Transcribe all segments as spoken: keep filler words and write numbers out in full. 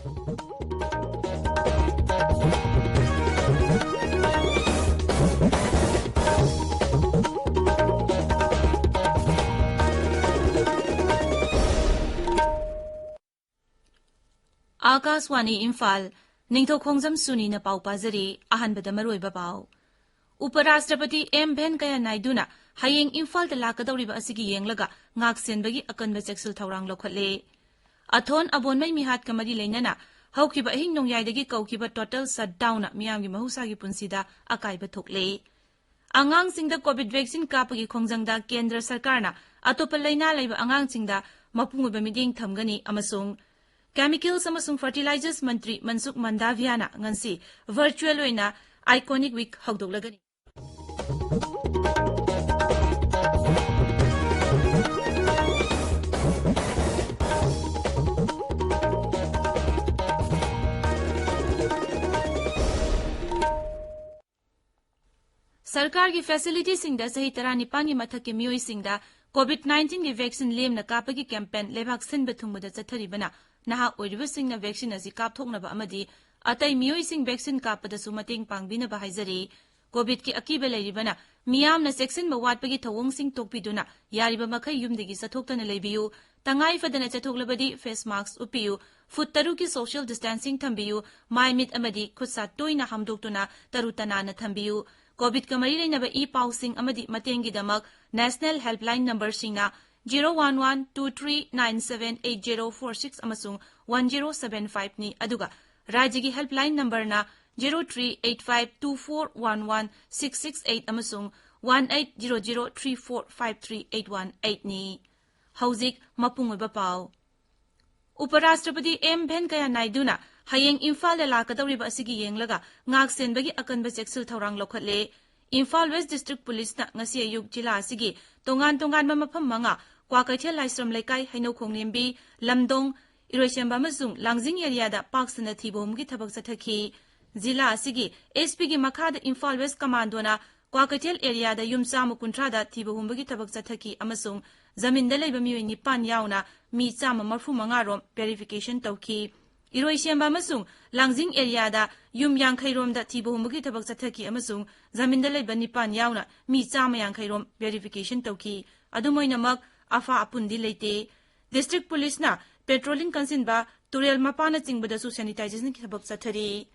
ꯑꯥꯀꯥꯁꯋꯥꯅꯤ ꯏꯝꯐꯥꯜ, ꯅꯤꯡꯊꯧꯈꯣꯡꯖꯝ ꯁꯨꯅꯤꯅ ꯄꯥꯎ ꯄꯥꯖꯔꯤ꯫ ꯑꯍꯥꯟꯕꯗ ꯃꯔꯨꯑꯣꯏꯕ ꯄꯥꯎ꯫ ꯎꯄꯔꯥꯁꯇ꯭ꯔꯄꯇꯤ ꯑꯦꯝ ꯚꯦꯟꯀꯌꯥ ꯅꯥꯏꯗꯨꯅ ꯍꯌꯦꯡ ꯏꯝꯐꯥꯜꯗ ꯂꯥꯛꯀꯗꯧꯔꯤꯕ ꯑꯁꯤꯒꯤ ꯌꯦꯡꯂꯒ ꯉꯥꯛꯁꯦꯟꯕꯒꯤ ꯑꯀꯟꯕ ꯆꯦꯛꯁꯤꯜ ꯊꯧꯔꯥꯡ ꯂꯧꯈꯠꯂꯦ꯫ ꯑꯊꯣꯟ ꯑꯕꯣꯟꯃꯩ ꯃꯤꯍꯥꯠꯀ ꯃꯔꯤ ꯂꯩꯅꯅ ꯍꯧꯈꯤꯕ ꯑꯍꯤꯡ ꯅꯣꯡꯌꯥꯏꯗꯒꯤ ꯀꯧꯈꯤꯕ ꯇꯣꯇꯦꯜ ꯁꯠꯗꯥꯎꯟꯅ ꯃꯤꯌꯥꯝꯒꯤ ꯃꯍꯧꯁꯥꯒꯤ ꯄꯨꯟꯁꯤꯗ ꯑꯀꯥꯏꯕ ꯊꯣꯛꯂꯦ꯫ ꯑꯉꯥꯡꯁꯤꯡꯗ ꯀꯣꯚꯤꯗ ꯚꯦꯛꯁꯤꯟ ꯀꯥꯞꯄꯒꯤ ꯈꯣꯡꯖꯪꯗ ꯀꯦꯟꯗ꯭ꯔ ꯁꯔꯀꯥꯔꯅ ꯑꯇꯣꯞꯄ ꯂꯩꯅꯥ ꯂꯩꯕ ꯑꯉꯥꯡꯁꯤꯡꯗ ꯃꯄꯨꯡ ꯑꯣꯏꯕ ꯃꯤꯠꯌꯦꯡ ꯊꯝꯒꯅꯤ ꯑꯃꯁꯨꯡ ꯀꯦꯃꯤꯀꯦꯜꯁ ꯑꯃꯁꯨꯡ ꯐꯔꯇꯤꯂꯥꯏꯖꯔꯁ ꯃꯟꯇ꯭ꯔꯤ ꯃꯟꯁꯨꯈ ꯃꯟꯗꯥꯚꯤꯌꯥꯅ ꯉꯁꯤ ꯚꯔꯆꯨꯑꯦꯜ ꯑꯣꯏꯅ ꯑꯥꯏꯀꯣꯅꯤꯛ ꯋꯤꯛ ꯍꯧꯗꯣꯛꯂꯒꯅꯤ꯫ ꯁꯔꯀꯥꯔꯒꯤ ꯐꯦꯁꯤꯂꯤꯇꯤꯁꯤꯡꯗ ꯆꯍꯤ ꯇꯔꯥꯅꯤꯄꯥꯟꯒꯤ ꯃꯊꯛꯀꯤ ꯃꯤꯑꯣꯏꯁꯤꯡꯗ ꯀꯣꯚꯤꯗ ꯅꯥꯏꯟꯇꯤꯟꯒꯤ ꯚꯦꯛꯁꯤꯟ ꯂꯦꯝꯅ ꯀꯥꯞꯄꯒꯤ ꯀꯦꯝꯄꯦꯟ ꯂꯩꯕꯥꯛ ꯁꯤꯟꯕ ꯊꯨꯡꯕꯗ ꯆꯠꯊꯔꯤꯕꯅ ꯅꯍꯥ ꯑꯣꯏꯔꯤꯕꯁꯤꯡꯅ ꯚꯦꯛꯁꯤꯟ ꯑꯁꯤ ꯀꯥꯞꯊꯣꯛꯅꯕ ꯑꯃꯗꯤ ꯑꯇꯩ ꯃꯤꯑꯣꯏꯁꯤꯡ ꯚꯦꯛꯁꯤꯟ ꯀꯥꯞꯄꯗꯁꯨ ꯃꯇꯦꯡ ꯄꯥꯡꯕꯤꯅꯕ ꯍꯥꯏꯖꯔꯤ꯫ ꯀꯣꯚꯤꯗꯀꯤ ꯑꯀꯤꯕ ꯂꯩꯔꯤꯕꯅ ꯃꯤꯌꯥꯝꯅ ꯆꯦꯛꯁꯤꯟꯕ ꯋꯥꯠꯄꯒꯤ ꯊꯧꯑꯣꯡꯁꯤꯡ ꯇꯣꯛꯄꯤꯗꯨꯅ ꯌꯥꯔꯤꯕ ꯃꯈꯩ ꯌꯨꯝꯗꯒꯤ ꯆꯠꯊꯣꯛꯇꯅ ꯂꯩꯕꯤꯌꯨ꯫ ꯇꯉꯥꯏ ꯐꯗꯅ ꯆꯠꯊꯣꯛꯂꯕꯗꯤ ꯐꯦꯁ ꯃꯥꯁꯛ ꯎꯞꯄꯤꯌꯨ, ꯐꯨꯠ ꯇꯔꯨꯛꯀꯤ ꯁꯣꯁꯤꯌꯦꯜ ꯗꯤꯁꯇꯦꯟꯁꯤꯡ ꯊꯝꯕꯤꯌꯨ, ꯃꯥꯏ ꯃꯤꯠ ꯑꯃꯗꯤ ꯈꯨꯠ ꯁꯥ ꯇꯣꯏꯅ ꯍꯥꯝꯗꯣꯛꯇꯨꯅ ꯇꯔꯨ ꯇꯅꯥꯟꯅ ꯊꯝꯕꯤꯌꯨ꯫ ꯀꯣꯚꯤꯗꯀ ꯃꯔꯤ ꯂꯩꯅꯕ ꯏ ꯄꯥꯎꯁꯤꯡ ꯑꯃꯗꯤ ꯃꯇꯦꯡꯒꯤꯗꯃꯛ ꯅꯦꯁꯅꯦꯜ ꯍꯦꯜꯞꯂꯥꯏꯟ ꯅꯝꯕꯔꯁꯤꯡꯅ zero one one two three nine seven eight zero four six ꯑꯃꯁꯨꯡ one zero seven five ꯅꯤ, ꯑꯗꯨꯒ ꯔꯥꯖ꯭ꯌꯒꯤ ꯍꯦꯜꯞꯂꯥꯏꯟ ꯅꯝꯕꯔꯅ zero three eight five two four one one six six eight ꯑꯃꯁꯨꯡ one eight zero zero three four five three eight one eight ꯅꯤ꯫ ꯍꯧꯖꯤꯛ ꯃꯄꯨꯡ ꯑꯣꯏꯕ ꯄꯥꯎ꯫ ꯎꯄꯔꯥꯁꯇ꯭ꯔꯄꯇꯤ ꯑꯦꯝ ꯚꯦꯟꯀꯌꯥ ꯅꯥꯏꯗꯨꯅ ꯍꯌꯦꯡ ꯏꯝꯐꯥꯜꯗ ꯂꯥꯛꯀꯗꯧꯔꯤꯕ ꯑꯁꯤꯒꯤ ꯌꯦꯡꯂꯒ ꯉꯥꯛ ꯁꯦꯟꯕꯒꯤ ꯑꯀꯟꯕ ꯆꯦꯛꯁꯤꯜ ꯊꯧꯔꯥꯡ ꯂꯧꯈꯠꯂꯦ꯫ ꯏꯝꯐꯥꯜ ꯋꯦꯁ ꯗꯤꯁꯇ꯭ꯔꯤꯛ ꯄꯨꯂꯤꯁꯅ ꯉꯁꯤ ꯑꯌꯨꯛ ꯖꯤꯂꯥ ꯑꯁꯤꯒꯤ ꯇꯣꯉꯥꯟ ꯇꯣꯉꯥꯟꯕ ꯃꯐꯝ ꯃꯉꯥ, ꯀ꯭ꯋꯥꯀꯩꯊꯦꯜ ꯂꯥꯏꯁ꯭ꯔꯝ ꯂꯩꯀꯥꯏ, ꯍꯩꯅꯧꯈꯣꯡ ꯂꯦꯝꯕꯤ, ꯂꯝꯗꯣꯡ, ꯏꯔꯣꯏꯁꯦꯝꯕ ꯑꯃꯁꯨꯡ ꯂꯥꯡꯖꯤꯡ ꯑꯦꯔꯤꯌꯥꯗ ꯄꯥꯛ ꯁꯟꯅ ꯊꯤꯕ ꯍꯨꯝꯕꯒꯤ ꯊꯕꯛ ꯆꯠꯊꯈꯤ꯫ ꯖꯤꯂꯥ ꯑꯁꯤꯒꯤ ꯑꯦꯁ ꯄꯤꯒꯤ ꯃꯈꯥꯗ ꯏꯝꯐꯥꯜ ꯋꯦꯁ ꯀꯃꯥꯟꯗꯣꯅ ꯀ꯭ꯋꯥꯀꯩꯊꯦꯜ ꯑꯦꯔꯤꯌꯥꯗ ꯌꯨꯝ ꯆꯥꯝꯃ ꯀꯨꯟꯊ꯭ꯔꯥꯗ ꯊꯤꯕ ꯍꯨꯝꯕꯒꯤ ꯊꯕꯛ ꯆꯠꯊꯈꯤ ꯑꯃꯁꯨꯡ ꯖꯃꯤꯟꯗ ꯂꯩꯕ ꯃꯤꯑꯣꯏ ꯅꯤꯄꯥꯟ ꯌꯥꯎꯅ ꯃꯤ ꯆꯥꯝꯃ ꯃꯔꯤꯐꯨ ꯃꯉꯥ ꯔꯣꯝ ꯚꯦꯔꯤꯐꯤꯀꯦꯁꯟ ꯇꯧꯈꯤ꯫ ꯏꯔꯣꯏꯁꯦꯝꯕ ꯑꯃꯁꯨꯡ ꯂꯥꯡꯖꯤꯡ ꯑꯦꯔꯤꯌꯥꯗ ꯌꯨꯝ ꯌꯥꯡꯈꯩ ꯔꯣꯝꯗ ꯊꯤꯕ ꯍꯨꯝꯕꯒꯤ ꯊꯕꯛ ꯆꯠꯊꯈꯤ ꯑꯃꯁꯨꯡ ꯖꯃꯤꯟꯗ ꯂꯩꯕ ꯅꯤꯄꯥꯟ ꯌꯥꯎꯅ ꯃꯤ ꯆꯥꯝꯃ ꯌꯥꯡꯈꯩ ꯔꯣꯝ ꯚꯦꯔꯤꯐꯤꯀꯦꯁꯟ ꯇꯧꯈꯤ꯫ ꯑꯗꯨꯝ ꯑꯣꯏꯅꯃꯛ ꯑꯐꯥ ꯑꯄꯨꯟꯗꯤ ꯂꯩꯇꯦ꯫ ꯗꯤꯁꯇ꯭ꯔꯤꯛ ꯄꯨꯂꯤꯁꯅ ꯄꯦꯇ꯭ꯔꯣꯂꯤꯡ ꯀꯟꯁꯤꯟꯕ, ꯇꯨꯔꯦꯜ ꯃꯄꯥꯟꯅꯆꯤꯡꯕꯗꯁꯨ ꯁꯦꯅꯤꯇꯥꯏꯖꯦꯁꯟꯒꯤ ꯊꯕꯛ ꯆꯠꯊꯔꯤ꯫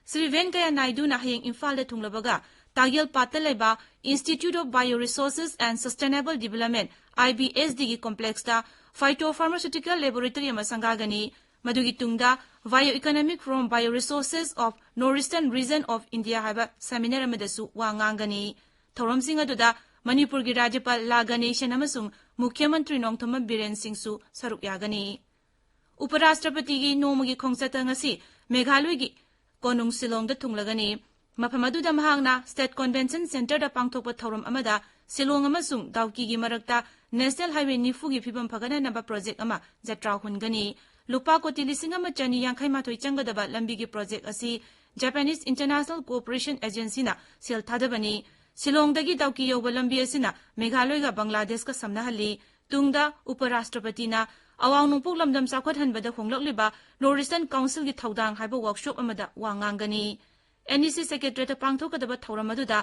ꯁ꯭ꯔꯤ ꯚꯦꯟ ꯀꯌꯥ ꯅꯥꯏꯗꯨꯅ ꯍꯌꯦꯡ ꯏꯝꯐꯥꯜꯗ ꯊꯨꯡꯂꯕꯒ ꯇꯥꯒꯦꯜ ꯄꯥꯠꯇ ꯂꯩꯕ Institute of Bio Resources and Sustainable Development, IBSD ꯒꯤ ꯀꯣꯝꯄ꯭ꯂꯦꯛꯁꯇ ꯐꯥꯏꯇꯣ ꯐꯥꯔꯃꯥꯁꯤꯎꯇꯤꯀꯦꯜ ꯂꯦꯕꯣꯔꯦꯇꯔꯤ ꯑꯃ ꯁꯪꯒꯥꯒꯅꯤ꯫ ꯃꯗꯨꯒꯤ ꯇꯨꯡꯗ Bio Economic from Bio Resources of Northeastern Region of India ꯍꯥꯏꯕ ꯁꯦꯃꯤꯅꯥꯔ ꯑꯃꯗꯁꯨ ꯋꯥ ꯉꯥꯡꯒꯅꯤ꯫ ꯊꯧꯔꯝꯁꯤꯡ ꯑꯗꯨꯗ ꯃꯅꯤꯄꯨꯔꯒꯤ ꯔꯥꯖ꯭ꯌꯄꯥꯜ ꯂꯥ ꯒꯅꯦꯁꯟ ꯑꯃꯁꯨꯡ ꯃꯨꯈ꯭ꯌ ꯃꯟꯇ꯭ꯔꯤ ꯅꯣꯡꯊꯣꯝꯕꯝ ꯕꯤꯔꯦꯟ ꯁꯤꯡꯁꯨ ꯁꯔꯨꯛ ꯌꯥꯒꯅꯤ꯫ ꯎꯄꯔꯥꯁꯇ꯭ꯔꯄꯇꯤꯒꯤ ꯅꯣꯡꯃꯒꯤ ꯈꯣꯡꯆꯠꯇ ꯉꯁꯤ ꯃꯦꯘꯥꯂꯣꯏꯒꯤ ꯀꯣꯅꯨꯡ ꯁꯤꯂꯣꯡꯗ ꯊꯨꯡꯂꯒꯅꯤ꯫ ꯃꯐꯝ ꯑꯗꯨꯗ ꯃꯍꯥꯛꯅ ꯁ꯭ꯇꯦꯠ ꯀꯣꯟꯚꯦꯟꯁꯟ ꯁꯦꯟꯇꯔꯗ ꯄꯥꯡꯊꯣꯛꯄ ꯊꯧꯔꯝ ꯑꯃꯗ ꯁꯤꯂꯣꯡ ꯑꯃꯁꯨꯡ ꯗꯥꯎꯀꯤꯒꯤ ꯃꯔꯛꯇ ꯅꯦꯁꯅꯦꯜ ꯍꯥꯏꯋꯦ ꯅꯤꯐꯨꯒꯤ ꯐꯤꯕꯝ ꯐꯒꯠꯍꯟꯅꯕ ꯄ꯭ꯔꯣꯖꯦꯛ ꯑꯃ ꯖꯇ꯭ꯔꯥ ꯍꯨꯟꯒꯅꯤ꯫ ꯂꯨꯄꯥ ꯀꯣꯇꯤ ꯂꯤꯁꯤꯡ ꯑꯃ ꯆꯅꯤ ꯌꯥꯡꯈꯩ ꯃꯥꯊꯣꯏ ꯆꯪꯒꯗꯕ ꯂꯝꯕꯤꯒꯤ ꯄ꯭ꯔꯣꯖꯦꯛ ꯑꯁꯤ ꯖꯄꯥꯅꯤꯁ ꯏꯟꯇꯔꯅꯦꯁꯅꯦꯜ ꯀꯣꯑꯣꯄꯔꯦꯁꯟ ꯑꯦꯖꯦꯟꯁꯤꯅ ꯁꯦꯜ ꯊꯥꯗꯕꯅꯤ꯫ ꯁꯤꯂꯣꯡꯗꯒꯤ ꯗꯥꯎꯀꯤ ꯌꯧꯕ ꯂꯝꯕꯤ ꯑꯁꯤꯅ ꯃꯦꯘꯥꯂꯣꯏꯒ ꯕꯪꯒ꯭ꯂꯥꯗꯦꯁꯀ ꯁꯝꯅꯍꯜꯂꯤ꯫ ꯇꯨꯡꯗ ꯎꯄꯔꯥꯁꯇ꯭ꯔꯄꯇꯤꯅ ꯑꯋꯥꯡ ꯅꯣꯡꯄꯣꯛ ꯂꯝꯗꯝ ꯆꯥꯎꯈꯠꯍꯟꯕꯗ ꯍꯣꯡꯂꯛꯂꯤꯕ ꯅꯣꯔꯠ ꯏꯁꯇꯔꯟ ꯀꯥꯎꯟꯁꯤꯜꯒꯤ ꯊꯧꯗꯥꯡ ꯍꯥꯏꯕ ꯋꯥꯔꯛꯁꯣꯞ ꯑꯃꯗ ꯋꯥ ꯉꯥꯡꯒꯅꯤ꯫ NEC ꯁꯦꯀ꯭ꯔꯦꯇꯔꯤꯌꯦꯠꯇ ꯄꯥꯡꯊꯣꯛꯀꯗꯕ ꯊꯧꯔꯝ ꯑꯗꯨꯗ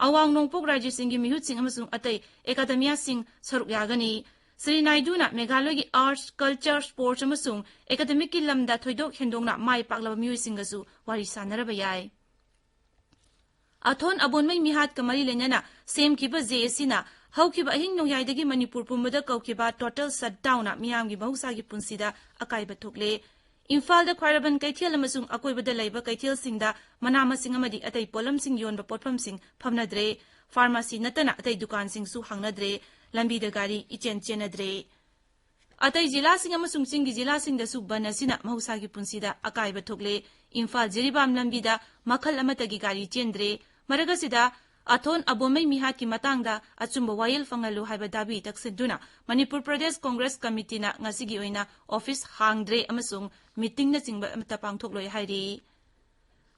ꯑꯋꯥꯡ ꯅꯣꯡꯄꯣꯛ ꯔꯥꯖ꯭ꯌꯁꯤꯡꯒꯤ ꯃꯤꯍꯨꯠꯁꯤꯡ ꯑꯃꯁꯨꯡ ꯑꯇꯩ ꯑꯦꯀꯥꯗꯦꯃꯤꯌꯥꯁꯤꯡ ꯁꯔꯨꯛ ꯌꯥꯒꯅꯤ꯫ ꯁ꯭ꯔꯤ ꯅꯥꯏꯗꯨꯅ ꯃꯦꯘꯥꯂꯣꯏꯒꯤ ꯑꯥꯔꯠꯁ, ꯀꯜꯆꯔ, ꯁ꯭ꯄꯣꯔꯠꯁ ꯑꯃꯁꯨꯡ ꯑꯦꯀꯥꯗꯦꯃꯤꯛꯀꯤ ꯂꯝꯗ ꯊꯣꯏꯗꯣꯛ ꯍꯦꯟꯗꯣꯛꯅ ꯃꯥꯏ ꯄꯥꯛꯂꯕ ꯃꯤꯑꯣꯏꯁꯤꯡꯒꯁꯨ ꯋꯥꯔꯤ ꯁꯥꯅꯔꯕ ꯌꯥꯏ꯫ ꯑꯊꯣꯟ ꯑꯕꯣꯟꯃꯩ ꯃꯤꯍꯥꯠꯀ ꯃꯔꯤ ꯂꯩꯅꯅ ꯁꯦꯝꯈꯤꯕ JACꯅ ꯍꯧꯈꯤꯕ ꯑꯍꯤꯡ ꯅꯣꯡꯌꯥꯏꯗꯒꯤ ꯃꯅꯤꯄꯨꯔ ꯄꯨꯝꯕꯗ ꯀꯧꯈꯤꯕ ꯇꯣꯇꯦꯜ ꯁꯠꯗꯥꯎꯟꯅ ꯃꯤꯌꯥꯝꯒꯤ ꯃꯍꯧꯁꯥꯒꯤ ꯄꯨꯟꯁꯤꯗ ꯑꯀꯥꯏꯕ ꯊꯣꯛꯂꯦ꯫ ꯏꯝꯐꯥꯜꯗ ꯈ꯭ꯋꯥꯏꯔꯝꯕꯟ ꯀꯩꯊꯦꯜ ꯑꯃꯁꯨꯡ ꯑꯀꯣꯏꯕꯗ ꯂꯩꯕ ꯀꯩꯊꯦꯜꯁꯤꯡꯗ ꯃꯅꯥ ꯃꯁꯤꯡ ꯑꯃꯗꯤ ꯑꯇꯩ ꯄꯣꯠꯂꯝꯁꯤꯡ ꯌꯣꯟꯕ ꯄꯣꯠꯐꯝꯁꯤꯡ ꯐꯝꯅꯗ꯭ꯔꯦ꯫ ꯐꯥꯔꯃꯥꯁꯤ ꯅꯠꯇꯅ ꯑꯇꯩ ꯗꯨꯀꯥꯟꯁꯤꯡꯁꯨ ꯍꯥꯡꯅꯗ꯭ꯔꯦ꯫ ꯂꯝꯕꯤꯗ ꯒꯥꯔꯤ ꯏꯆꯦꯟ ꯆꯦꯟꯅꯗ꯭ꯔꯦ꯫ ꯑꯇꯩ ꯖꯤꯂꯥꯁꯤꯡ ꯑꯃꯁꯨꯡ ꯆꯤꯡꯒꯤ ꯖꯤꯂꯥꯁꯤꯡꯗꯁꯨ ꯕꯟ ꯑꯁꯤꯅ ꯃꯍꯧꯁꯥꯒꯤ ꯄꯨꯟꯁꯤꯗ ꯑꯀꯥꯏꯕ ꯊꯣꯛꯂꯦ꯫ ꯏꯝꯐꯥꯜ ꯖꯤꯔꯤꯕꯥꯝ ꯂꯝꯕꯤꯗ ꯃꯈꯜ ꯑꯃꯠꯇꯒꯤ ꯒꯥꯔꯤ ꯆꯦꯟꯗ꯭ꯔꯦ꯫ ꯃꯔꯛ ꯑꯁꯤꯗ ꯑꯊꯣꯟ ꯑꯕꯣꯝꯃꯩ ꯃꯤꯍꯥꯠꯀꯤ ꯃꯇꯥꯡꯗ ꯑꯆꯨꯝꯕ ꯋꯥꯌꯦꯜ ꯐꯪꯍꯜꯂꯨ ꯍꯥꯏꯕ ꯗꯥꯕꯤ ꯇꯛꯁꯤꯟꯗꯨꯅ ꯃꯅꯤꯄꯨꯔ ꯄ꯭ꯔꯗꯦꯁ ꯀꯣꯡꯒ꯭ꯔꯦꯁ ꯀꯃꯤꯇꯤꯅ ꯉꯁꯤꯒꯤ ꯑꯣꯏꯅ ꯑꯣꯐꯤꯁ ꯍꯥꯡꯗ꯭ꯔꯦ ꯑꯃꯁꯨꯡ ꯃꯤꯇꯤꯡꯅꯆꯤꯡꯕ ꯑꯃꯠꯇ ꯄꯥꯡꯊꯣꯛꯂꯣꯏ ꯍꯥꯏꯔꯤ꯫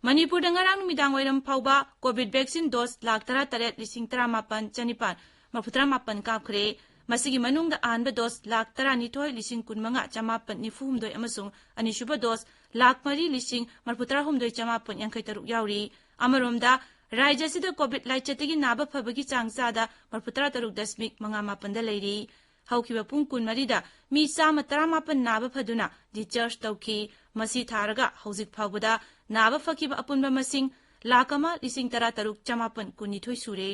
ꯃꯅꯤꯄꯨꯔꯗ ꯉꯔꯥꯡ ꯅꯨꯃꯤꯗꯥꯡ ꯋꯥꯏꯔꯝ ꯐꯥꯎꯕ ꯀꯣꯚꯤꯗ ꯚꯦꯛꯁꯤꯟ ꯗꯣꯁ ꯂꯥꯈ ꯇꯔꯥꯇꯔꯦꯠ ꯂꯤꯁꯤꯡ ꯇꯔꯥꯃꯥꯄꯟ ꯆꯅꯤꯄꯥꯟ ꯃꯔꯤꯐꯨꯇꯔꯥꯃꯥꯄꯟ ꯀꯥꯞꯈ꯭ꯔꯦ꯫ ꯃꯁꯤꯒꯤ ꯃꯅꯨꯡꯗ ꯑꯍꯥꯟꯕ ꯗꯣꯁ ꯂꯥꯈ ꯇꯔꯥꯅꯤꯊꯣꯏ ꯂꯤꯁꯤꯡ ꯀꯨꯟꯃꯉꯥ ꯆꯃꯥꯄꯟ ꯅꯤꯐꯨ ꯍꯨꯝꯗꯣꯏ ꯑꯃꯁꯨꯡ ꯑꯅꯤꯁꯨꯕ ꯗꯣꯁ ꯂꯥꯈ ꯃꯔꯤ ꯂꯤꯁꯤꯡ ꯃꯔꯤꯐꯨꯇꯔꯥ ꯍꯨꯝꯗꯣꯏ ꯆꯃꯥꯄꯟ ꯌꯥꯡꯈꯩ ꯇꯔꯨꯛ ꯌꯥꯎꯔꯤ꯫ ꯑꯃꯔꯣꯝꯗ, ꯔꯥꯖ꯭ꯌ ꯑꯁꯤꯗ ꯀꯣꯚꯤꯗ ꯂꯥꯏꯆꯠꯇꯒꯤ ꯅꯥꯕ ꯐꯕꯒꯤ ꯆꯥꯡ ꯆꯥꯗ ꯃꯔꯤꯐꯨꯇꯔꯥ ꯇꯔꯨꯛ ꯗꯁꯃꯤꯛ ꯃꯉꯥ ꯃꯥꯄꯟꯗ ꯂꯩꯔꯤ꯫ ꯍꯧꯈꯤꯕ ꯄꯨꯡ ꯀꯨꯟꯃꯔꯤꯗ ꯃꯤ ꯆꯥꯝꯃ ꯇꯔꯥꯃꯥꯄꯟ ꯅꯥꯕ ꯐꯗꯨꯅ discharge ꯇꯧꯈꯤ꯫ ꯃꯁꯤ ꯊꯥꯔꯒ ꯍꯧꯖꯤꯛ ꯐꯥꯎꯕꯗ ꯅꯥꯕ ꯐꯈꯤꯕ ꯑꯄꯨꯟꯕ ꯃꯁꯤꯡ ꯂꯥꯈ ꯑꯃ ꯂꯤꯁꯤꯡ ꯇꯔꯥ ꯇꯔꯨꯛ ꯆꯃꯥꯄꯟ ꯀꯨꯟꯅꯤꯊꯣꯏ ꯁꯨꯔꯦ꯫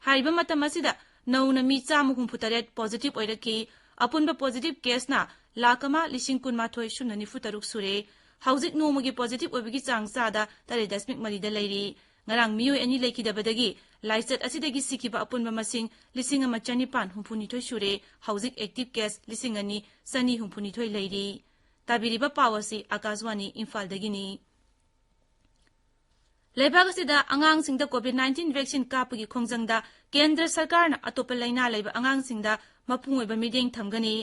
ꯍꯥꯏꯔꯤꯕ ꯃꯇꯝ ꯑꯁꯤꯗ ꯅꯧꯅ ꯃꯤ ꯆꯥꯝꯃ ꯍꯨꯝꯐꯨ ꯇꯔꯦꯠ positive ꯑꯣꯏꯔꯛꯈꯤ꯫ ꯑꯄꯨꯟꯕ positive caseꯅ ꯂꯥꯈ ꯑꯃ ꯂꯤꯁꯤꯡ ꯀꯨꯟꯃꯥꯊꯣꯏ ꯁꯨꯞꯅ ꯅꯤꯐꯨ ꯇꯔꯨꯛ ꯁꯨꯔꯦ꯫ ꯍꯧꯖꯤꯛ ꯅꯣꯡꯃꯒꯤ positive ꯑꯣꯏꯕꯒꯤ ꯆꯥꯡ ꯆꯥꯗ ꯇꯔꯦꯠ ꯗꯁꯃꯤꯛ ꯃꯔꯤꯗ ꯂꯩꯔꯤ꯫ ꯉꯔꯥꯡ ꯃꯤꯑꯣꯏ ꯑꯅꯤ ꯂꯩꯈꯤꯗꯕꯗꯒꯤ ꯂꯥꯏꯆꯠ ꯑꯁꯤꯗꯒꯤ ꯁꯤꯈꯤꯕ ꯑꯄꯨꯟꯕ ꯃꯁꯤꯡ ꯂꯤꯁꯤꯡ ꯑꯃ ꯆꯅꯤꯄꯥꯟ ꯍꯨꯝꯐꯨꯅꯤꯊꯣꯏ ꯁꯨꯔꯦ꯫ ꯍꯧꯖꯤꯛ active case ꯂꯤꯁꯤꯡ ꯑꯅꯤ ꯆꯅꯤ ꯍꯨꯝꯐꯨꯅꯤꯊꯣꯏ ꯂꯩꯔꯤ꯫ ꯇꯥꯕꯤꯔꯤꯕ ꯄꯥꯎ ꯑꯁꯤ ꯑꯥꯀꯥꯁꯕꯥꯅꯤ ꯏꯝꯐꯥꯜꯗꯒꯤꯅꯤ꯫ ꯂꯩꯕꯥꯛ ꯑꯁꯤꯗ ꯑꯉꯥꯡꯁꯤꯡꯗ ꯀꯣꯚꯤꯗ ꯅꯥꯏꯟꯇꯤꯟ vaccine ꯀꯥꯞꯄꯒꯤ ꯈꯣꯡꯖꯪꯗ ꯀꯦꯟꯗ꯭ꯔ ꯁꯔꯀꯥꯔꯅ ꯑꯇꯣꯞꯄ ꯂꯩꯅꯥ ꯂꯩꯕ ꯑꯉꯥꯡꯁꯤꯡꯗ ꯃꯄꯨꯡ ꯑꯣꯏꯕ ꯃꯤꯠꯌꯦꯡ ꯊꯝꯒꯅꯤ꯫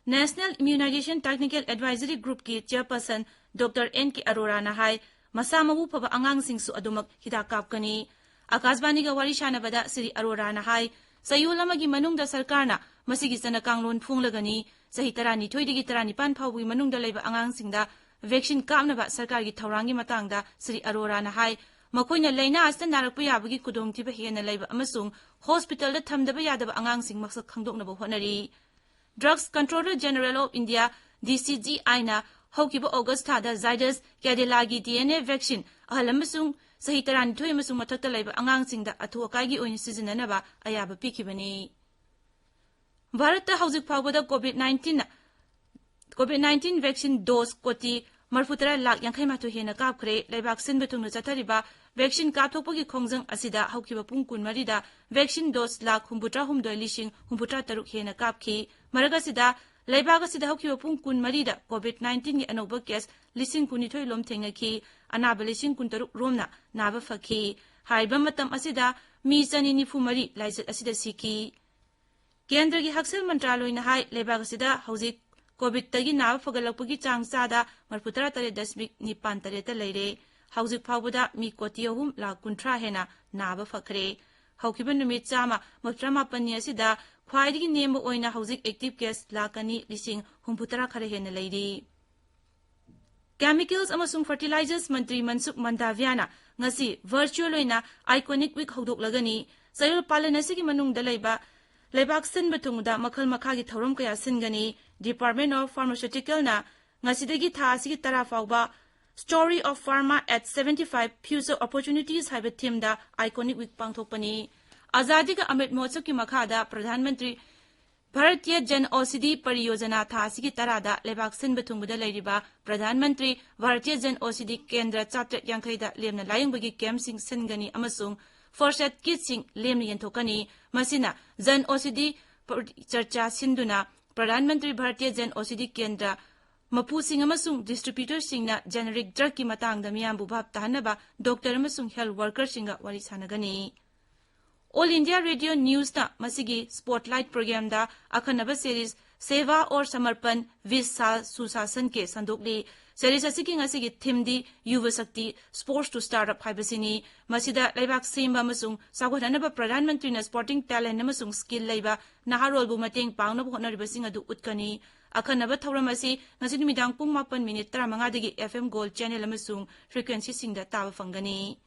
National Immunization Technical Advisory Groupꯀꯤ chairperson Doctor N K Aroraꯅ ꯍꯥꯏ, ꯃꯁꯥ ꯃꯎ ꯐꯕ ꯑꯉꯥꯡꯁꯤꯡꯁꯨ ꯑꯗꯨꯃꯛ ꯍꯤꯗꯥꯛ ꯀꯥꯞꯀꯅꯤ꯫ ꯑꯥꯀꯥꯁꯕꯥꯅꯤꯒ ꯋꯥꯔꯤ ꯁꯥꯟꯅꯕꯗ ꯁ꯭ꯔꯤ ꯑꯔꯣꯔꯥꯅ ꯍꯥꯏ, ꯆꯌꯣꯜ ꯑꯃꯒꯤ ꯃꯅꯨꯡꯗ ꯁꯔꯀꯥꯔꯅ ꯃꯁꯤꯒꯤ ꯆꯠꯅ ꯀꯥꯡꯂꯣꯟ ꯐꯣꯡꯂꯒꯅꯤ꯫ ꯆꯍꯤ ꯇꯔꯥꯅꯤꯊꯣꯏꯗꯒꯤ ꯇꯔꯥꯅꯤꯄꯥꯟ ꯐꯥꯎꯕꯒꯤ ꯃꯅꯨꯡꯗ ꯂꯩꯕ ꯑꯉꯥꯡꯁꯤꯡꯗ vaccine ꯀꯥꯞꯅꯕ ꯁꯔꯀꯥꯔꯒꯤ ꯊꯧꯔꯥꯡꯒꯤ ꯃꯇꯥꯡꯗ ꯁ꯭ꯔꯤ ꯑꯔꯣꯔꯥꯅ ꯍꯥꯏ, ꯃꯈꯣꯏꯅ ꯂꯥꯏꯅꯥ ꯑꯁꯤꯗ ꯅꯥꯔꯛꯄ ꯌꯥꯕꯒꯤ ꯈꯨꯗꯣꯡꯊꯤꯕ ꯍꯦꯟꯅ ꯂꯩꯕ ꯑꯃꯁꯨꯡ hospitalꯗ ꯊꯝꯗꯕ ꯌꯥꯗꯕ ꯑꯉꯥꯡꯁꯤꯡ ꯃꯁꯛ ꯈꯪꯗꯣꯛꯅꯕ ꯍꯣꯠꯅꯔꯤ꯫ Drugs Controller General of India, DCGIꯅ ꯍꯧꯈꯤꯕ August ꯊꯥꯗ Zydus Cadilagꯤ DNA vaccine ꯑꯍꯜ ꯑꯃꯁꯨꯡ ꯆꯍꯤ ꯇꯔꯥꯅꯤꯊꯣꯏ ꯑꯃꯁꯨꯡ ꯃꯊꯛꯇ ꯂꯩꯕ ꯑꯉꯥꯡꯁꯤꯡꯗ ꯑꯊꯨ ꯑꯀꯥꯏꯒꯤ ꯑꯣꯏꯅ ꯁꯤꯖꯤꯟꯅꯅꯕ ꯑꯌꯥꯕ ꯄꯤꯈꯤꯕꯅꯤ꯫ ꯚꯥꯔꯠꯇ ꯍꯧꯖꯤꯛ ꯐꯥꯎꯕꯗ COVID nineteen, COVID nineteen vaccine dose ꯀꯣꯇꯤ ꯃꯔꯤꯐꯨꯇꯔꯥ ꯂꯥꯈ ꯌꯥꯡꯈꯩ ꯃꯥꯊꯣꯏ ꯍꯦꯟꯅ ꯀꯥꯞꯈ꯭ꯔꯦ꯫ ꯂꯩꯕꯥꯛ ꯁꯤꯟꯕ ꯊꯨꯡꯅ ꯆꯠꯊꯔꯤꯕ vaccine ꯀꯥꯞꯊꯣꯛꯄꯒꯤ ꯈꯣꯡꯖꯪ ꯑꯁꯤꯗ ꯍꯧꯈꯤꯕ ꯄꯨꯡ ꯀꯨꯟꯃꯔꯤꯗ vaccine dose ꯂꯥꯈ ꯍꯨꯝꯐꯨꯇꯔꯥ ꯍꯨꯝꯗꯣꯏ ꯂꯤꯁꯤꯡ ꯍꯨꯝꯐꯨꯇꯔꯥ ꯇꯔꯨꯛ ꯍꯦꯟꯅ ꯀꯥꯞꯈꯤ꯫ ꯃꯔꯛ ꯑꯁꯤꯗ, ꯂꯩꯕꯥꯛ ꯑꯁꯤꯗ ꯍꯧꯈꯤꯕ ꯄꯨꯡ ꯀꯨꯟꯃꯔꯤꯗ ꯀꯣꯚꯤꯗ ꯅꯥꯏꯟꯇꯤꯟꯒꯤ ꯑꯅꯧꯕ case ꯂꯤꯁꯤꯡ ꯀꯨꯟꯅꯤꯊꯣꯏ ꯂꯣꯝ ꯊꯦꯡꯅꯈꯤ꯫ ꯑꯅꯥꯕ ꯂꯤꯁꯤꯡ ꯀꯨꯟꯇꯔꯨꯛ ꯔꯣꯝꯅ ꯅꯥꯕ ꯐꯈꯤ꯫ ꯍꯥꯏꯔꯤꯕ ꯃꯇꯝ ꯑꯁꯤꯗ ꯃꯤ ꯆꯅꯤ ꯅꯤꯐꯨ ꯃꯔꯤ ꯂꯥꯏꯆꯠ ꯑꯁꯤꯗ ꯁꯤꯈꯤ꯫ ꯀꯦꯟꯗ꯭ꯔꯒꯤ ꯍꯛꯁꯦꯜ ꯃꯟꯇ꯭ꯔꯥꯂꯣꯏꯅ ꯍꯥꯏ, ꯂꯩꯕꯥꯛ ꯑꯁꯤꯗ ꯍꯧꯖꯤꯛ ꯀꯣꯚꯤꯗꯇꯒꯤ ꯅꯥꯕ ꯐꯒꯠꯂꯛꯄꯒꯤ ꯆꯥꯡ ꯆꯥꯗ ꯃꯔꯤꯐꯨꯇꯔꯥ ꯇꯔꯦꯠ ꯗꯁꯃꯤꯛ ꯅꯤꯄꯥꯟ ꯇꯔꯦꯠꯇ ꯂꯩꯔꯦ꯫ ꯍꯧꯖꯤꯛ ꯐꯥꯎꯕꯗ ꯃꯤ ꯀꯣꯇꯤ ꯑꯍꯨꯝ ꯂꯥꯈ ꯀꯨꯟꯊ꯭ꯔꯥ ꯍꯦꯟꯅ ꯅꯥꯕ ꯐꯈ꯭ꯔꯦ꯫ ꯍꯧꯈꯤꯕ ꯅꯨꯃꯤꯠ ꯆꯥꯝꯃ ꯃꯧꯗ꯭ꯔꯥ ꯃꯥꯄꯟꯅꯤ ꯑꯁꯤꯗ ꯈ꯭ꯋꯥꯏꯗꯒꯤ ꯅꯦꯝꯕ ꯑꯣꯏꯅ ꯍꯧꯖꯤꯛ active case ꯂꯥꯈ ꯑꯅꯤ ꯂꯤꯁꯤꯡ ꯍꯨꯝꯐꯨ ꯇꯔꯥ ꯈꯔ ꯍꯦꯟꯅ ꯂꯩꯔꯤ꯫ Chemicals ꯑꯃꯁꯨꯡ Fertilizers ꯃꯟꯇ꯭ꯔꯤ ꯃꯟꯁꯨꯈ ꯃꯟꯗꯥꯚꯤꯌꯥꯅ ꯉꯁꯤ virtual ꯑꯣꯏꯅ Iconic Week ꯍꯧꯗꯣꯛꯂꯒꯅꯤ꯫ ꯆꯌꯣꯜ ꯄꯥꯂꯟ ꯑꯁꯤꯒꯤ ꯃꯅꯨꯡꯗ ꯂꯩꯕ ꯂꯩꯕꯥꯛ ꯁꯤꯟꯕ ꯊꯨꯡꯕꯗ ꯃꯈꯜ ꯃꯈꯥꯒꯤ ꯊꯧꯔꯝ ꯀꯌꯥ ꯁꯤꯟꯒꯅꯤ꯫ Department of Pharmaceuticalꯅ ꯉꯁꯤꯗꯒꯤ ꯊꯥ ꯑꯁꯤꯒꯤ ꯇꯔꯥ ꯐꯥꯎꯕ Story of Pharma at seventy-five Future Opportunities ꯍꯥꯏꯕ themeꯗ Iconic Week ꯄꯥꯡꯊꯣꯛꯄꯅꯤ꯫ ꯑꯖꯥꯗꯤ ꯀꯥ ꯑꯃ꯭ꯔꯤꯠ ꯃꯍꯣꯠꯁꯕꯀꯤ ꯃꯈꯥꯗ ꯄ꯭ꯔꯙꯥꯟ ꯃꯟꯇ꯭ꯔꯤ ꯚꯥꯔꯇꯤꯌ ꯖꯟ ꯑꯣꯁꯤꯙꯤ ꯄꯔꯤꯌꯣꯖꯅꯥ ꯊꯥ ꯑꯁꯤꯒꯤ ꯇꯔꯥꯗ ꯂꯩꯕꯥꯛ ꯁꯤꯟꯕ ꯊꯨꯡꯕꯗ ꯂꯩꯔꯤꯕ ꯄ꯭ꯔꯙꯥꯟ ꯃꯟꯇ꯭ꯔꯤ ꯚꯥꯔꯇꯤꯌ ꯖꯟ ꯑꯣꯁꯤꯙꯤ ꯀꯦꯟꯗ꯭ꯔ ꯆꯥꯇ꯭ꯔꯦꯠ ꯌꯥꯡꯈꯩꯗ ꯂꯦꯝꯅ ꯂꯥꯌꯦꯡꯕꯒꯤ campꯁꯤꯡ ꯁꯤꯟꯒꯅꯤ ꯑꯃꯁꯨꯡ first aid kitꯁꯤꯡ ꯂꯦꯝꯅ ꯌꯦꯟꯊꯣꯛꯀꯅꯤ꯫ ꯃꯁꯤꯅ ꯖꯟ ꯑꯣꯁꯤꯙꯤ ꯆꯔꯆꯥ ꯁꯤꯟꯗꯨꯅ ꯄ꯭ꯔꯙꯥꯟ ꯃꯟꯇ꯭ꯔꯤ ꯚꯥꯔꯇꯤꯌ ꯖꯟ ꯑꯣꯁꯤꯙꯤ ꯀꯦꯟꯗ꯭ꯔ ꯃꯄꯨꯁꯤꯡ ꯑꯃꯁꯨꯡ distributorꯁꯤꯡꯅ generic drugꯀꯤ ꯃꯇꯥꯡꯗ ꯃꯤꯌꯥꯝꯕꯨ ꯚꯥꯞ ꯇꯥꯍꯟꯅꯕ doctor ꯑꯃꯁꯨꯡ health workerꯁꯤꯡꯒ ꯋꯥꯔꯤ ꯁꯥꯟꯅꯒꯅꯤ꯫ All India Radio Newsꯅ ꯃꯁꯤꯒꯤ Spotlight programꯗ ꯑꯈꯟꯅꯕ series Seva aur Samarpan, Vish Saal Sushasan ke ꯁꯟꯗꯣꯛꯂꯤ꯫ Series ꯑꯁꯤꯒꯤ ꯉꯁꯤꯒꯤ themeꯗꯤ Yuva Shakti, Sports to Startup ꯍꯥꯏꯕꯁꯤꯅꯤ꯫ ꯃꯁꯤꯗ ꯂꯩꯕꯥꯛ ꯁꯦꯝꯕ ꯑꯃꯁꯨꯡ ꯆꯥꯎꯈꯠꯍꯟꯅꯕ ꯄ꯭ꯔꯙꯥꯟ ꯃꯟꯇ꯭ꯔꯤꯅ sporting talent ꯑꯃꯁꯨꯡ skill ꯂꯩꯕ ꯅꯍꯥꯔꯣꯜꯕꯨ ꯃꯇꯦꯡ ꯄꯥꯡꯅꯕ ꯍꯣꯠꯅꯔꯤꯕꯁꯤꯡ ꯑꯗꯨ ꯎꯠꯀꯅꯤ꯫ ꯑꯈꯟꯅꯕ ꯊꯧꯔꯝ ꯑꯁꯤ ꯉꯁꯤ ꯅꯨꯃꯤꯗꯥꯡ ꯄꯨꯡ ꯃꯥꯄꯟ minute ꯇꯔꯥꯃꯉꯥꯗꯒꯤ F M Gold channel ꯑꯃꯁꯨꯡ frequencyꯁꯤꯡꯗ ꯇꯥꯕ ꯐꯪꯒꯅꯤ꯫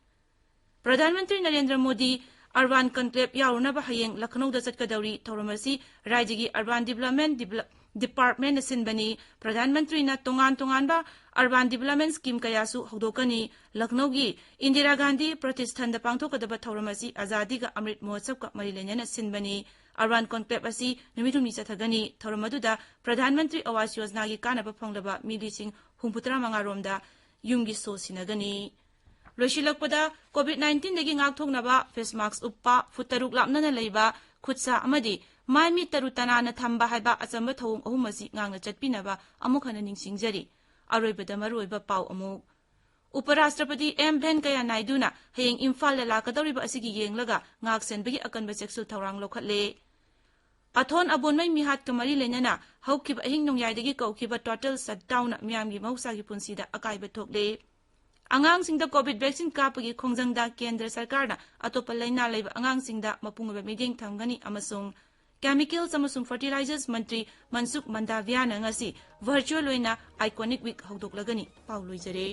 ꯄ꯭ꯔꯙꯥꯟ ꯃꯟꯇ꯭ꯔꯤ ꯅꯔꯦꯟꯗ꯭ꯔ ꯃꯣꯗꯤ Urban Conclave ꯌꯥꯎꯔꯨꯅꯕ ꯍꯌꯦꯡ ꯂꯈꯅꯧꯗ ꯆꯠꯀꯗꯧꯔꯤ꯫ ꯊꯧꯔꯝ ꯑꯁꯤ ꯔꯥꯖ꯭ꯌꯒꯤ Urban Development Develop-, Departmentꯅ ꯁꯤꯟꯕꯅꯤ꯫ ꯄ꯭ꯔꯙꯥꯟ ꯃꯟꯇ꯭ꯔꯤꯅ ꯇꯣꯉꯥꯟ ꯇꯣꯉꯥꯟꯕ urban development scheme ꯀꯌꯥꯁꯨ ꯍꯧꯗꯣꯛꯀꯅꯤ꯫ ꯂꯈꯅꯧꯒꯤ ꯏꯟꯗꯤꯔꯥ ꯒꯥꯟꯙꯤ ꯄ꯭ꯔꯇꯤꯁꯊꯥꯟꯗ ꯄꯥꯡꯊꯣꯛꯀꯗꯕ ꯊꯧꯔꯝ ꯑꯁꯤ ꯑꯖꯥꯗꯤ ꯀꯥ ꯑꯃ꯭ꯔꯤꯠ ꯃꯍꯣꯠꯁꯕꯀ ꯃꯔꯤ ꯂꯩꯅꯅ ꯁꯤꯟꯕꯅꯤ꯫ Urban Conclave ꯑꯁꯤ ꯅꯨꯃꯤꯠ ꯍꯨꯝꯅꯤ ꯆꯠꯊꯒꯅꯤ꯫ ꯊꯧꯔꯝ ꯑꯗꯨꯗ ꯄ꯭ꯔꯙꯥꯟ ꯃꯟꯇ꯭ꯔꯤ ꯑꯋꯥꯁ ꯌꯣꯖꯅꯥꯒꯤ ꯀꯥꯟꯅꯕ ꯐꯪꯂꯕ ꯃꯤ ꯂꯤꯁꯤꯡ ꯍꯨꯝꯐꯨꯇꯔꯥ ꯃꯉꯥ ꯔꯣꯝꯗ ꯌꯨꯝꯒꯤ ꯁꯣ ꯁꯤꯟꯅꯒꯅꯤ꯫ ꯂꯣꯏꯁꯤꯜꯂꯛꯄꯗ, COVID nineteenꯗꯒꯤ ꯉꯥꯛꯊꯣꯛꯅꯕ face mask ꯎꯞꯄ, ꯐꯨꯠ ꯇꯔꯨꯛ ꯂꯥꯞꯅꯅ ꯂꯩꯕ, ꯈꯨꯠꯁꯥ ꯑꯃꯗꯤ ꯃꯥꯏ ꯃꯤꯠ ꯇꯔꯨ ꯇꯅꯥꯟꯅ ꯊꯝꯕ ꯍꯥꯏꯕ ꯑꯆꯝꯕ ꯊꯧꯑꯣꯡ ꯑꯍꯨꯝ ꯑꯁꯤ ꯉꯥꯛꯅ ꯆꯠꯄꯤꯅꯕ ꯑꯃꯨꯛ ꯍꯟꯅ ꯅꯤꯡꯁꯤꯡꯖꯔꯤ꯫ ꯑꯔꯣꯏꯕꯗ ꯃꯔꯨꯑꯣꯏꯕ ꯄꯥꯎ ꯑꯃꯨꯛ꯫ ꯎꯄꯔꯥꯁꯇ꯭ꯔꯄꯇꯤ ꯑꯦꯝ ꯚꯦꯡꯀꯌꯥ ꯅꯥꯏꯗꯨꯅ ꯍꯌꯦꯡ ꯏꯝꯐꯥꯜꯗ ꯂꯥꯛꯀꯗꯧꯔꯤꯕ ꯑꯁꯤꯒꯤ ꯌꯦꯡꯂꯒ ꯉꯥꯛ ꯁꯦꯟꯕꯒꯤ ꯑꯀꯟꯕ ꯆꯦꯛꯁꯤꯜ ꯊꯧꯔꯥꯡ ꯂꯧꯈꯠꯂꯦ꯫ ꯑꯊꯣꯟ ꯑꯕꯣꯟꯃꯩ ꯃꯤꯍꯥꯠꯀ ꯃꯔꯤ ꯂꯩꯅꯅ ꯍꯧꯈꯤꯕ ꯑꯍꯤꯡ ꯅꯣꯡꯌꯥꯏꯗꯒꯤ ꯀꯧꯈꯤꯕ total shutdownꯅ ꯃꯤꯌꯥꯝꯒꯤ ꯃꯍꯧꯁꯥꯒꯤ ꯄꯨꯟꯁꯤꯗ ꯑꯀꯥꯏꯕ ꯊꯣꯛꯂꯦ꯫ ꯑꯉꯥꯡꯁꯤꯡꯗ ꯀꯣꯚꯤꯗ ꯚꯦꯛꯁꯤꯟ ꯀꯥꯞꯄꯒꯤ ꯈꯣꯡꯖꯪꯗ ꯀꯦꯟꯗ꯭ꯔ ꯁꯔꯀꯥꯔꯅ ꯑꯇꯣꯞꯄ ꯂꯥꯏꯅꯥ ꯂꯩꯕ ꯑꯉꯥꯡꯁꯤꯡꯗ ꯃꯄꯨꯡ ꯑꯣꯏꯕ ꯃꯤꯠꯌꯦꯡ ꯊꯝꯒꯅꯤ ꯑꯃꯁꯨꯡ ꯀꯦꯃꯤꯀꯦꯜꯁ ꯑꯃꯁꯨꯡ ꯐꯔꯇꯤꯂꯥꯏꯖꯔꯁ ꯃꯟꯇ꯭ꯔꯤ ꯃꯟꯁꯨꯈ ꯃꯟꯗꯥꯚꯤꯌꯥꯅ ꯉꯁꯤ ꯚꯔꯆꯨꯑꯦꯜ ꯑꯣꯏꯅ ꯑꯥꯏꯀꯣꯅꯤꯛ ꯋꯤꯛ ꯍꯧꯗꯣꯛꯂꯒꯅꯤ꯫ ꯄꯥꯎ ꯂꯣꯏꯖꯔꯦ꯫